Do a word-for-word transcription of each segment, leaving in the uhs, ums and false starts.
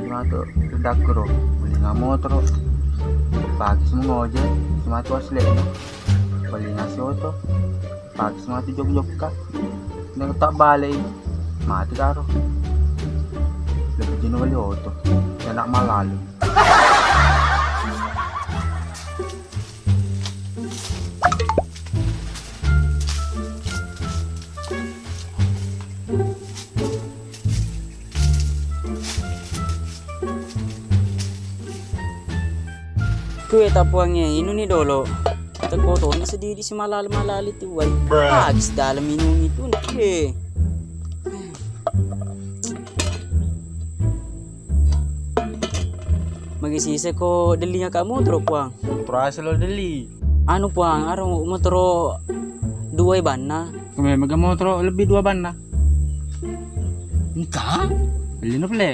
Matu redakku ro, welinga motoro. Pagi semua ngojek, sematu asli no. Welinga si oto, pagi sematu jok-jokka. Neng tak balei, mati karo. Lebih jenuh wali oto, enak malalu. Kue tapuangnge inuni dolo. Teko toni sedidi si malali-malali tu wai. Bruh. Habis dalam minum itu. Eh. Magi sise ko delinya kamu terus puang. Terasa lo deli. Anu puang, aro motoro dua banna. Kome mega motoro lebih dua banna. Engka? Beli no pele.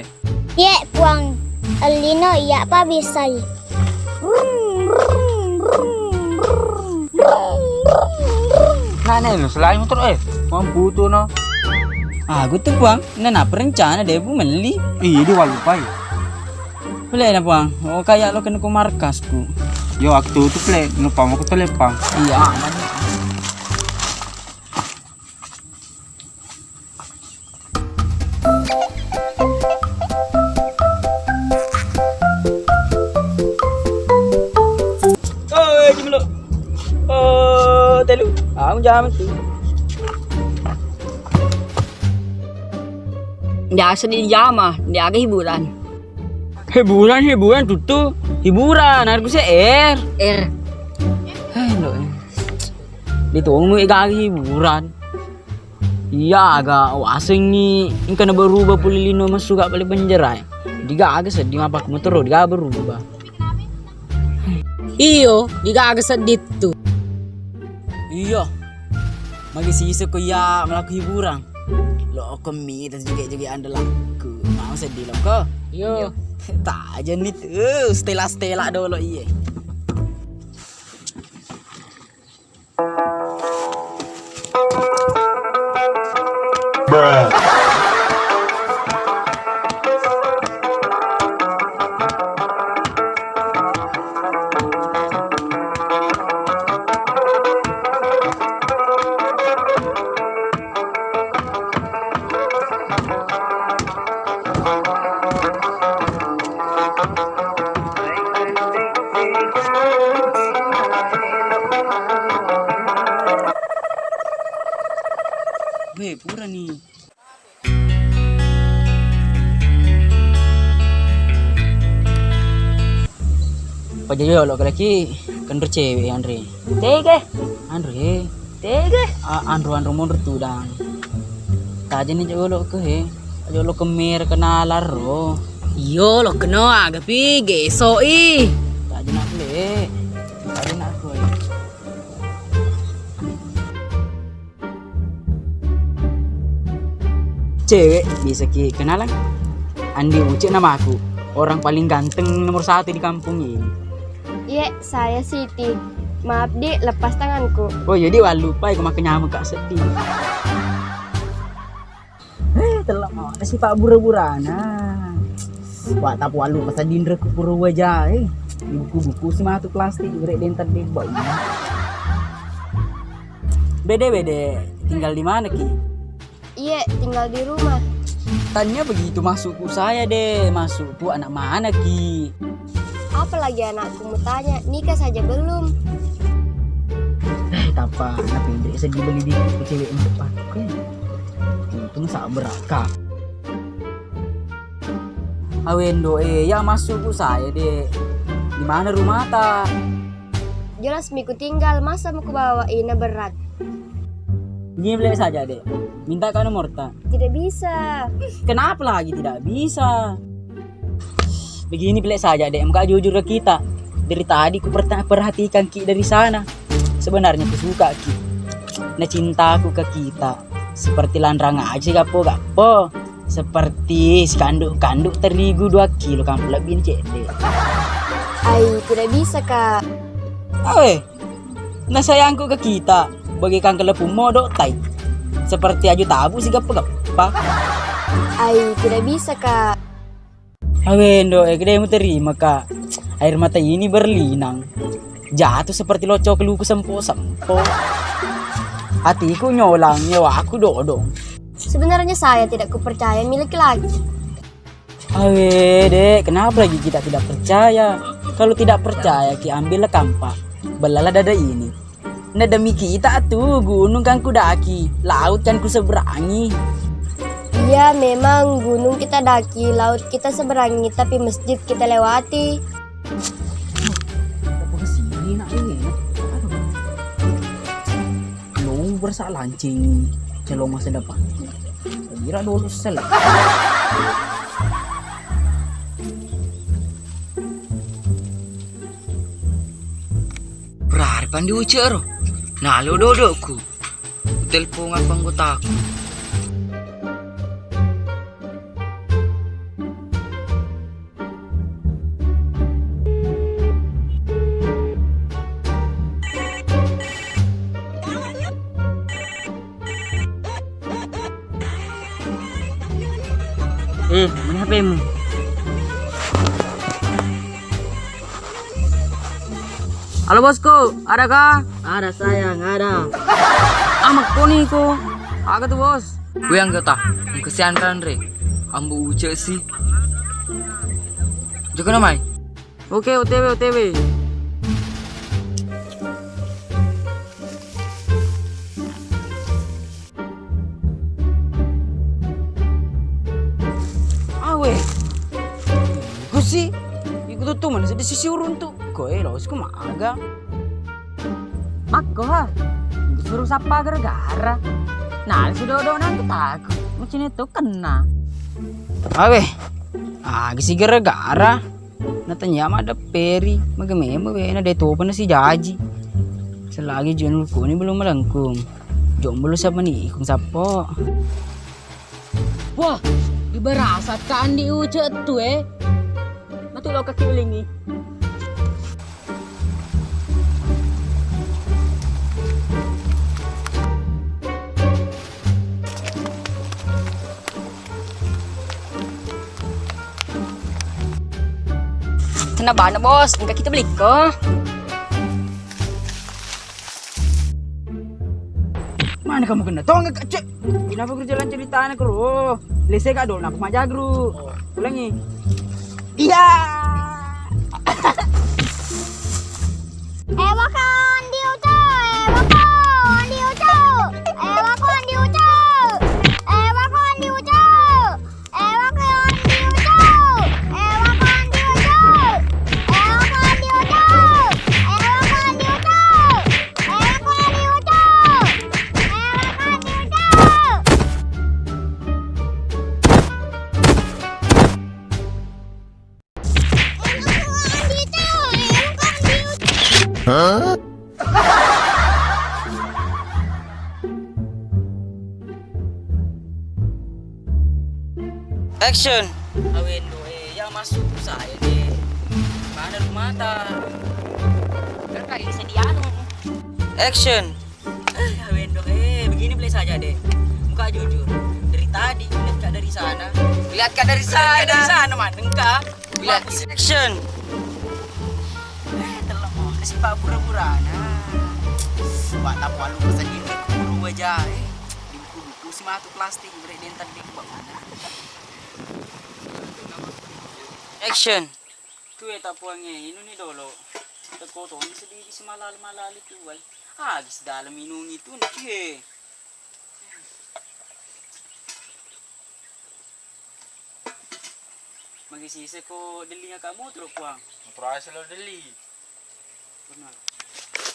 Ye puang, elino iya pa bisai. Nane no selain motoro eh. Puang butuh no. Aku tuh puang, nana perencana deh bu meli. Iya di walupai. Pele na puang, oh kayak lo kena ku markasku. Yo waktu itu pele, lupa mau ku telepang. Iya. Oi, jemelo. Oh, telu. Aku jaman tu. Biasa di jama, dia aga hiburan. Hiburan, hiburan tutu. Hiburan, harus saya er. Er. Hei, lo. Ditunggu gari hiburan. Iya, aga wasengngi engka na berubah pole lino massuka pale penjara. Digaga seddi mapakku motoro, digaga berubah. Iyo, digaga seddi tu. Iyo. Magi siseng ko iya melaku hiburan. Lo ko mi tas joget-joget andalaku. Mau seddi lo ko. Iyo. Tajen itu, stela-stela dolo iye. Weh, purani. Paja jolo kalaki kenro cewek anre. Tege. Anre. Tege. A-, anro-anro monro tudang. Tajani jolo ke he. Jolo ke mer kenala ro. Iyo lo keno aga pi geso i. Tajana le. Tajana ko. Cewek bisa ki kenalan? Andi Ucek namaku, orang paling ganteng nomor satu di kampung ini. Iya, saya Siti. Maaf, Dik, lepas tanganku. Oh iya, Dik, wallupai ko makkenyamu kak sedih. Eh, telak mau ada sifat bura-burana. Wah, tapi wallu masa dindre ku pura waja, eh. Di buku-buku si matu plastik, gere dentar deh, bau. Bede-bede, tinggal di mana ki? Iye, tinggal di rumah. Tanya begitu masukku saya deh, masukku anak mana ki? Apalagi anakku mau tanya, nikah saja belum. Eh, tapa, anak pindah sedih beli di ke cewek empat. Untung sabar kak. Awendo, eh, ya masukku saya deh. Di mana rumah ta? Jelas miku tinggal, masa mau kubawa ina berat. Gini beli saja deh. Minta kak nomor ta. Tidak bisa. Kenapa lagi tidak bisa? Begini beli saja deh, engka jujur ke kita. Dari tadi ku perta-, perhatikan ki dari sana. Sebenarnya ku suka ki. Nah cintaku ke kita. Seperti lanrang aja gapo-gapo. Seperti sekanduk-kanduk terigu dua kilo kampung lebih cedde. Ai, tidak bisa kak. Eh, Nasayangku ke kita, bagaikan kelepung modok tai. Seperti aju tabu si gappa-gappa. Ai, tidak bisa kak. Awe, Ndo, eh, kedemu terima, Kak. Air mata ini berlinang. Jatuh seperti locok luku sempo-sempo. Hatiku nyolang, nyawaku dodong. Sebenarnya saya tidak kupercaya milik lagi. Awe, Dek, kenapa lagi kita tidak percaya? Kalau tidak percaya, ki ambillah kampak. Belalah dada ini. Nah, demi kita tuh gunung kan kudaki, laut kan kuseberangi. Iya, memang gunung kita daki, laut kita seberangi, tapi masjid kita lewati. Apa ke sini, nak ini? Aduh. Lo berasa lancing, celong masa depan. Kira dulu sel. Berarti pandi ucero. Nalo dodokku. Telpon apa anggotaku. Eh, mana H P-mu? Halo, bosku, adakah? Ada, sayang, ada. Ah, makkoni ko. Aga tu, bos? Weh, anggota, kesian ranre. Ambu ucek sih. Joko namai. Oke, O T W, O T W. Awe. Gusi, iku tu mana sedih sisi uruntu. Koe, losku maga. Makko ha. Suruh sapa gara-gara. Nah, sudah udah nang ketaku. Macam itu kena. Awe. Ah, gisi gara-gara. Natanya maddepperi, magememe wena de topa nasijaji. Selagi junulkuni belum melengkung. Jomblo siapa nih, ikung sapo. Wah, diberasa ka Andi ucek tu, eh. Matu lo kaki ulingi. Tenang banget, Bos. Enggak kita beli kok. Mana kamu kena? Tolong enggak, Cek? Kenapa guru jalan ceritanya, Kru? Lese kak dulu, aku majagru. Ulangi. Iya. Ewa kon diucu, ewa kon diucu, ewa kon diucu, ewa kon diucu. Action. Awendo, eh, ya masuk saya deh. Mana lu mata? Kan kali bisa dianu. Action. Eh, Awendo, eh, begini boleh saja deh. Muka jujur. Dari tadi lihat kak dari sana. Lihat kak dari sana. Lihat kak dari sana, mana engkau? Action. Eh, telok, oh, kasih pak pura-pura. Nah. Wah, tak palu pesan ini, keburu wajah, eh. Di buku-buku si matu plastik, beri dentar di bawah. Action. Kue tak puange, inu ni dolo. Teko toni sedih si malali-malali tuai. Ah, di dalam inung itu nih, eh. Magi sise ko dellinga kamu tro puang. Prasa lo delli. Benar.